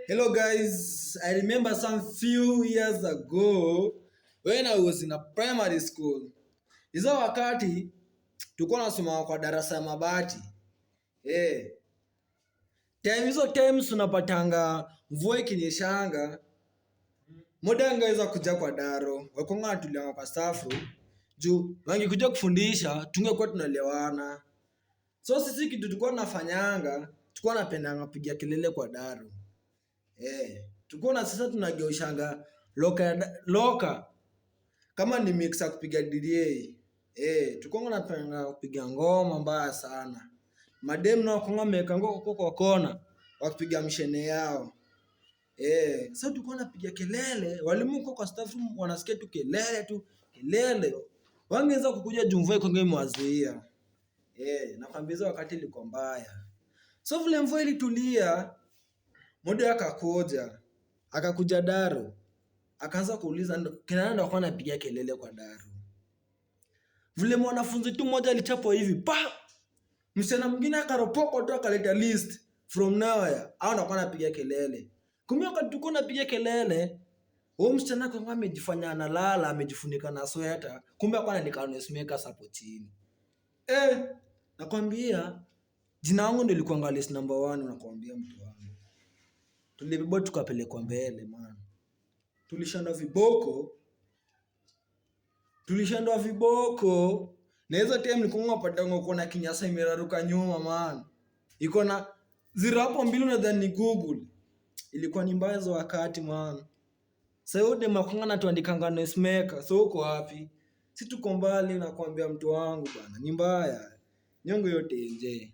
Hello guys, I remember some few years ago when I was in a primary school. Hizo wakati tulikuwa nasoma kwa darasa ya mabati. Eh. Time hizo times unapatanga mvua ikinyeshanga, muda angeweza kuja kwa daro, wakonga wanatulianga kwa staff room. Juu wangekuja kufundisha tungekuwa tunalewana. So sisi kitu tulikuwa tunafanyanga, tulikuwa napendanga kupiga kelele kwa daro. Eh, tulikuwa na sasa tunageushanga locker locker kama ni mixer kupiga DDA. Eh, tulikuwa tunapenda kupiga ngoma mbaya sana. Madem nao wakonga wameweka ngoma huko kwa kona wakipiga mshene yao. Eh, sasa tulikuwa napiga kelele, walimu huko kwa staff room wanasikia tu kelele tu, kelele. Wangeweza kukuja juu mvua ilikuwa imewazuia. Eh, nakwambia hizo wakati ilikuwa mbaya. So vile mvua ilitulia, muda akakuja, akakuja daro. Akaanza kuuliza kina nani walikuwa wanapiga kelele kwa daro. Vile mwanafunzi tu mmoja alichapwa hivi, pa! Msichana mwingine akaropokwa tu akaleta list from nowhere. Hao ndio walikuwa wanapiga kelele. Kumbe wakati tulikuwa tunapiga kelele, huyo msichana kwa amejifanya analala, amejifunika na sweta, kumbe alikuwa anaandika noise hapo chini. Eh, nakwambia jina langu ndio ilikuwa list number 1, nakwambia mtu wangu. Tulibebwa tukapelekwa mbele man. Tulishandwa viboko. Tulishandwa viboko. Na hizo time nilikuwa napata uko na kinyasa imeraruka nyuma man. Iko na zero hapo mbili unadhani ni Google. Ilikuwa ni mbaya hizo wakati man. Sasa hiyo dem akonga anatuandikanga noise maker. So uko wapi? Si tuko mbali nakwambia mtu wangu bana. Ni mbaya. Nyongo yote nje.